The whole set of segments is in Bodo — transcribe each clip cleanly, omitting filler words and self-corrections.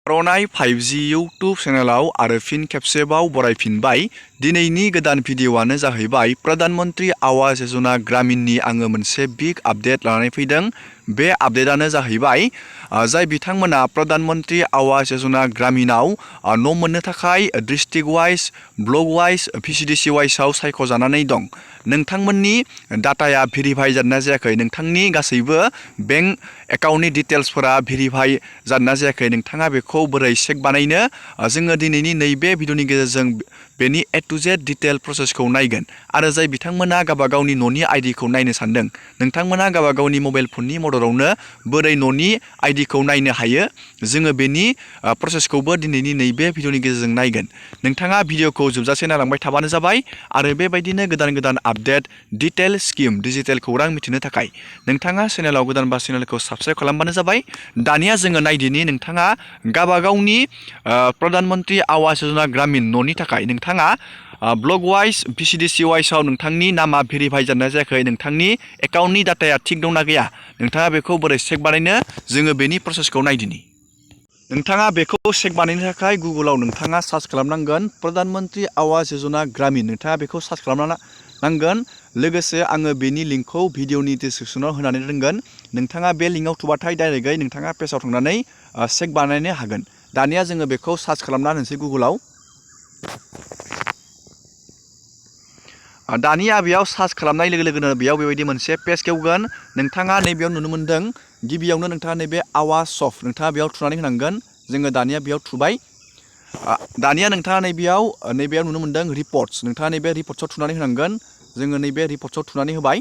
रनाय 5G YouTube चेनेलाव आरो फिन खेबसेबाव बरायफिनबाय। दिनैनि गोदान भिडिअ'आनो जाहैबाय प्रधानमन्त्री आवास योजना ग्रामीणनि आङो मोनसे बिग आपडेट लानानै फैदों। बे आपडेटआनो जाहैबाय जाय बिथांमोना प्रधानमन्त्री आवास योजना ग्रामीणआव न' मोननो थाखाय district wise block wise VCDC वाइजआव सायख'जानानै दं। नोंथांमोननि डाटाया भेरिफाइ जादोंना जायाखै, नोंथांनि गासैबो बेंक एकाउन्टनि डिटेल्सफोरा भेरिफाइ जादोंना जायाखै, नोंथाङा बेखौ बोरै चेक बानायनो जोङो दिनैनि नैबे भिडिअनि गेजेरजों बेनि A to Z डिटेल प्रसेसखौ नायगोन। आरो जाय बिथांमोना गावबा गावनि न'नि आइडिखौ नायनो सानदों, नोंथांमोना गावबा गावनि मबाइल फननि मददावनो बोरै न'नि आइडिखौ नायनो हायो, जोङो बेनि प्रसेसखौबो दिनैनि नैबे भिडिअनि गेजेरजों नायगोन। नोंथाङा भिडिअखौ जोबजासे नायलांबाय थाबानो जाबाय। आरो बेबायदिनो गोदान गोदान आपडेट डिटेल स्किम डिजिटेल खौरां मिथिनो थाखाय नोंथाङा चेनेलाव गोदानबा चेनेलखौ साबस्क्राइब खालामबानो जाबाय। दानिया जोङो नायदिनि नोंथाङा गावबा गावनि प्रधानमन्त्री आवास योजना ग्रामीण न'नि थाखाय नोंथाङा ब्लक वाइज VCDC वाइजआव नोंथांनि नामा भेरिफाइ जादोंना जायाखै, नोंथांनि एकाउन्टनि डाटाया थिग दंना गैया, नोंथाङा बेखौ बोरै चेक बानायनो जोङो बेनि प्रसेसखौ नायदिनि। नोंथाङा बेखौ चेक बानायनो थाखाय गुगोलाव नोंथाङा सार्च खालामनांगोन प्रधानमन्त्री आवास योजना ग्रामीण, नोंथाङा बेखौ सार्च खालामनांगोन। लोगोसे आङो बेनि लिंकखौ भिडिअनि डिसक्रिपसनाव होनानै दोनगोन। नोंथाङा बे लिंकआव थुबाथाय डाइरेक्टयै नोंथाङा पेजाव थांनानै चेक बानायनो हागोन। दानिया जोङो बेखौ सार्च खालामना होनोसै गुगोलाव। दानिया बेयाव सार्च खालामनाय लोगो लोगोनो बेयाव बेबायदि मोनसे पेज खेवगोन। नोंथाङा नैबेयाव नुनो मोन्दों, गिबियावनो नोंथाङा नैबे आवास सफ्ट नोंथाङा बेयाव थुनानै होनांगोन। जोङो दानिया बेयाव थुबाय। दानिया नोंथाङा नैबेयाव नुनो मोन्दों रिपर्ट्स, नोंथाङा नैबे रिपर्ट्सआव थुनानै होनांगोन। जोङो नैबे रिपर्ट्सआव थुनानै होबाय।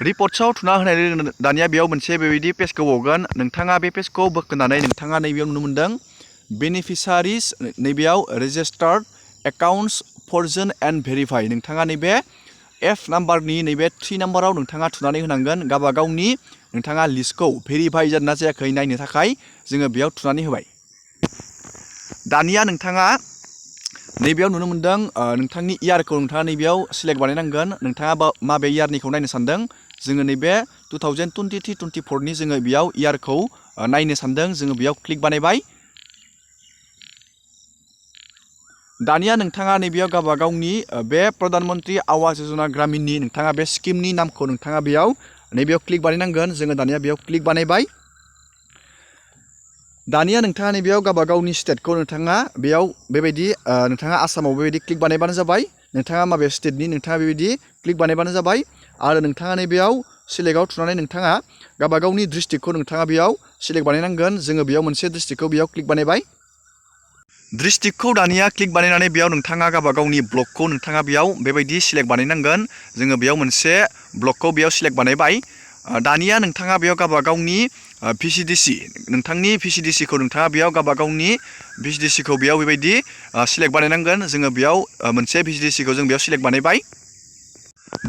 रिपर्ट्सआव थुना होनाय लोगो लोगोनो दानिया बेयाव मोनसे बेबायदि पेजखौ हरगोन। नोंथाङा बे पेजखौ बोखोनानै नोंथाङा नैबेयाव नुनो मोन्दों बेनिफिसारिस, नैबेयाव रेजिस्टार्ड एकाउन्ट्स फरजन एन्ड भेरिफाइ, नोंथाङा नैबे F नाम्बारनि नैबे 3 नाम्बाराव नोंथाङा थुनानै होनांगोन। गावबा गावनि नोंथाङा लिस्टखौ भेरिफाइ जादोंना जायाखै नायनो थाखाय जोङो बेयाव थुनानै होबाय। दानिया नोंथाङा नैबेयाव नुनो मोन्दों नोंथांनि इयारखौ नोंथाङा नैबेयाव सिलेक्ट बानायनांगोन। नोंथाङा माबे इयारनिखौ नायनो सानदों, जोङो नैबे 2023-24नि जोङो बेयाव इयारखौ नायनो सानदों। जोङो बेयाव क्लिक बानायबाय। दानिया नोंथाङा नैबेयाव गावबा गावनि बे प्रधानमन्त्री आवास योजना ग्रामीणनि नोंथाङा बे स्किमनि नामखौ नोंथाङा बेयाव नैबेयाव क्लिक बानायनांगोन। जोङो दानिया बेयाव क्लिक बानायबाय। दानिया नोंथाङा नैबेयाव गावबा गावनि स्टेटखौ नोंथाङा बेयाव बेबायदि नोंथाङा आसामाव बेबायदि क्लिक बानायबानो जाबाय। नोंथाङा माबे स्टेटनि नोंथाङा बेबायदि क्लिक बानायबानो जाबाय। आरो नोंथाङा नैबेयाव सिलेक्टआव थुनानै नोंथाङा गावबा गावनि डिस्ट्रिक्टखौ नोंथाङा बेयाव सिलेक्ट बानायनांगोन। जोङो बेयाव मोनसे डिस्ट्रिक्टखौ बेयाव क्लिक बानायबाय। डिस्ट्रिक्टखौ दानिया क्लिक बानायनानै बेयाव नोंथाङा गावबा गावनि ब्लकखौ नोंथाङा बेयाव बेबायदि सिलेक्ट बानायनांगोन। जोङो बेयाव मोनसे ब्लकखौ बेयाव सिलेक्ट बानायबाय। दानिया नोंथाङा बेयाव गावबा गावनि VCDC नोंथांनि VCDCखौ नोंथाङा बेयाव गावबा गावनि VCDCखौ बेयाव बेबायदि सिलेक्ट बानायनांगोन। जोङो बेयाव मोनसे VCDCखौ जों बेयाव सिलेक्ट बानायबाय।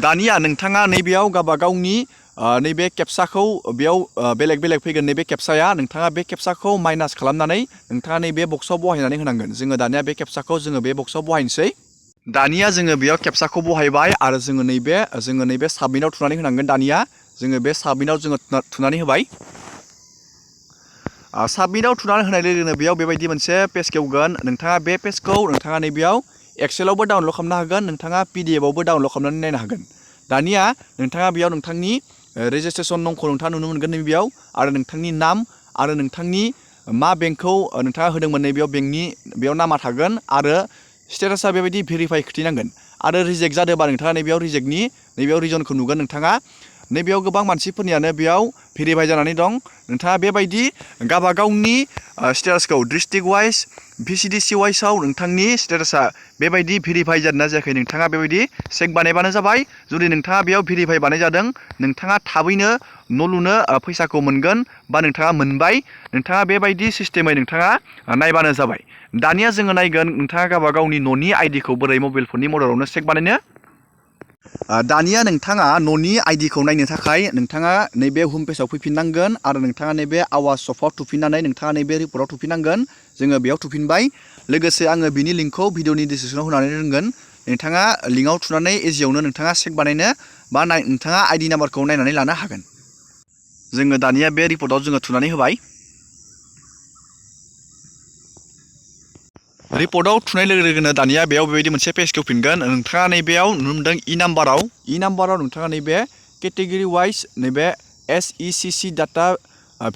दानिया नोंथाङा नैबेयाव गावबा गावनि नैबे केप्साखौ बेयाव बेलेग बेलेग फैगोन। नैबे केप्साया नोंथाङा बे केप्साखौ माइनास खालामनानै नोंथाङा नैबे बक्सआव बहायनानै होनांगोन। जोङो दानिया बे केप्साखौ जोङो बे बक्सआव बहायनोसै। दानिया जोङो बेयाव केप्साखौ बहायबाय आरो जोङो नैबे साबमिटआव थुनानै होनांगोन। दानिया जोङो बे साबमिटआव जोङो थुनानै होबाय। साबमिटआव थुनानै होनाय लोगो लोगोनो बेयाव बेबायदि मोनसे पेज खेवगोन। नोंथाङा बे पेजखौ नोंथाङा नैबेयाव एक्सेलावबो डाउनलड खालामनो हागोन, नोंथाङा PDF आवबो डाउनलड खालामनानै नायनो हागोन। दानिया नोंथाङा बेयाव नोंथांनि रेजिस्ट्रेसन नंखौ नोंथाङा नुनो मोनगोन नैबेयाव, आरो नोंथांनि नाम आरो नोंथांनि मा बेंकखौ नोंथाङा होदोंमोन नैबेयाव बेंकनि बेयाव नामा थागोन। आरो स्टेटासा बेबायदि भेरिफाइ खिथिनांगोन। आरो रिजेक्ट जादोंबा नोंथाङा नैबेयाव रिजेक्टनि नैबेयाव रिजनखौ नुगोन। नोंथाङा नैबेयाव गोबां मानसिफोरनियानो बेयाव भेरिफाइ जानानै दं। नोंथाङा बेबायदि गावबा गावनि स्टेटासखौ डिस्ट्रिक्ट वाइज VCDC वाइजआव नोंथांनि स्टेटासा बेबायदि भेरिफाइ जादोंना जायाखै नोंथाङा बेबायदि चेक बानायबानो जाबाय। जुदि नोंथाङा बेयाव भेरिफाइ बानायजादों, नोंथाङा थाबैनो न' लुनो फैसाखौ मोनगोन बा नोंथाङा मोनबाय। नोंथाङा बेबायदि सिस्टेमै नोंथाङा नायबानो जाबाय। दानिया जोङो नायगोन नोंथाङा गावबा गावनि न'नि आइडिखौ बोरै मबाइल फननि मददावनो चेक बानायनो। दानिया नोंथाङा न'नि आइडिखौ नायनो थाखाय नोंथाङा नैबे हम पेजाव फैफिननांगोन आरो नोंथाङा नैबे आवास सफ्टआव थुफिननानै नोंथाङा नैबे रिपर्टआव थुफिननांगोन। जोङो बेयाव थुफिनबाय। लोगोसे आङो बिनि लिंकखौ भिडिअनि डिसक्रिपसनाव होनानै दोनगोन। नोंथाङा लिंकआव थुनानै इजियावनो नोंथाङा चेक बानायनो बा नोंथाङा आइडि नाम्बारखौ नायनानै लानो हागोन। जोङो दानिया बे रिपर्टआव जोङो थुनानै होबाय। रिपर्टआव थुनाय लोगो लोगोनो दानिया बेयाव बेबायदि मोनसे पेज फैगोन। नोंथाङा नैबेयाव नुनो मोनदों इ नाम्बाराव नोंथाङा नैबे केटेगरि वाइज नैबे SECC डाटा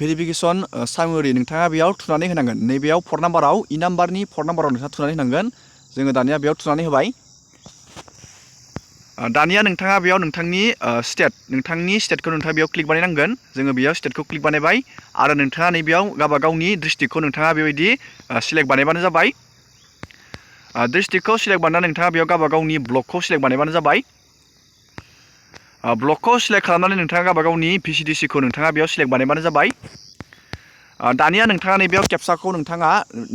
भेरिफिकेसन सामरी नोंथाङा बेयाव थुनानै होनांगोन। नैबेयाव फर नाम्बाराव इ नाम्बारनि फर नाम्बाराव नोंथाङा थुनानै होनांगोन। जोङो दानिया बेयाव थुनानै होबाय। दानिया नोंथाङा बेयाव नोंथांनि स्टेटखौ नोंथाङा बेयाव क्लिक बानायनांगोन। जोङो बेयाव स्टेटखौ क्लिक बानायबाय आरो नोंथाङा नैबेयाव गावबा गावनि डिस्ट्रिक्टखौ नोंथाङा बेबायदि सिलेक्ट बानायबानो जाबाय। डिस्ट्रिक्टखौ सिलेक्ट बानायनानै नोंथाङा बेयाव गावबा गावनि ब्लकखौ सिलेक्ट बानायबानो जाबाय। ब्लकखौ सिलेक्ट खालामनानै नोंथाङा गावबा गावनि VCDCखौ नोंथाङा बेयाव सिलेक्ट बानायबानो जाबाय। दानिया नोंथाङा नैबेयाव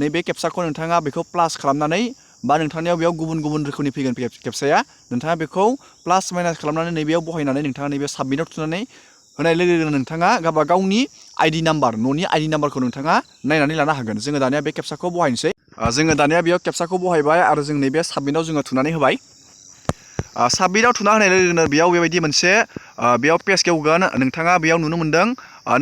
नैबे केपसाखौ नोंथाङा बेखौ प्लास खालामनानै बा नोंथांनियाव बेयाव गुबुन गुबुन रोखोमनि फैगोन केपसाया नोंथाङा बेखौ प्लास माइनास खालामनानै नैबेयाव बहायनानै नोंथाङा नैबे साबमिटआव थुनानै होनाय लोगो लोगोनो नोंथाङा गावबा गावनि ID नाम्बार न'नि ID नाम्बारखौ नोंथाङा नायनानै लानो हागोन। जोङो दानिया बे केपसाखौ बहायनोसै। जोङो दानिया बेयाव केपसाखौ बहायबाय आरो जों नैबे साबमिटआव जोङो थुनानै होबाय। साबमिटआव थुना होनाय लोगो लोगोनो बेयाव बेबायदि मोनसे बेयाव पेज खेवगोन। नोंथाङा बेयाव नुनो मोनदों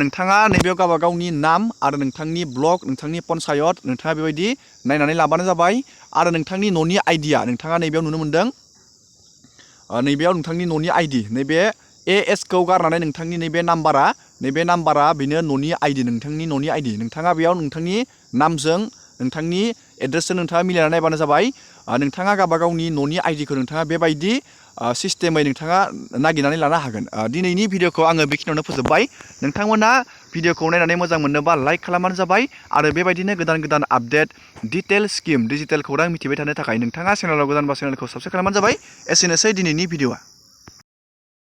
नोंथाङा नैबेयाव गावबा गावनि नाम आरो नोंथांनि ब्लक नोंथांनि पन्सायत नोंथाङा बेबायदि नायनानै लाबानो जाबाय। आरो नोंथांनि न'नि आइडिया नोंथाङा नैबेयाव नुनो मोनदों। नैबेयाव नोंथांनि न'नि ID नैबे ASखौ गारनानै नोंथांनि नैबे नाम्बारा बेनो न'नि ID नोंथांनि न'नि ID नोंथाङा बेयाव नोंथांनि नामजों नोंथांनि एड्रेसजों नोंथाङा मिलायनानै नायबानो जाबाय। नोंथाङा गावबा गावनि न'नि आइडिखौ नोंथाङा बेबायदि सिस्टेमै नोंथाङा नागिरनानै लानो हागोन। दिनैनि भिडिअखौ आङो बेखिनियावनो फोजोबबाय। नोंथांमोना भिडिअखौ नायनानै मोजां मोनोबा लाइक खालामबानो जाबाय आरो बेबायदिनो गोदान गोदान आपडेट डिटेल स्किम डिजिटेल खौरां मिथिबाय थानो थाखाय नोंथाङा चेनेलाव गोदानबा चेनेलखौ साबस्क्राइब खालामबानो जाबाय। एसेनोसै दिनैनि भिडिअआ।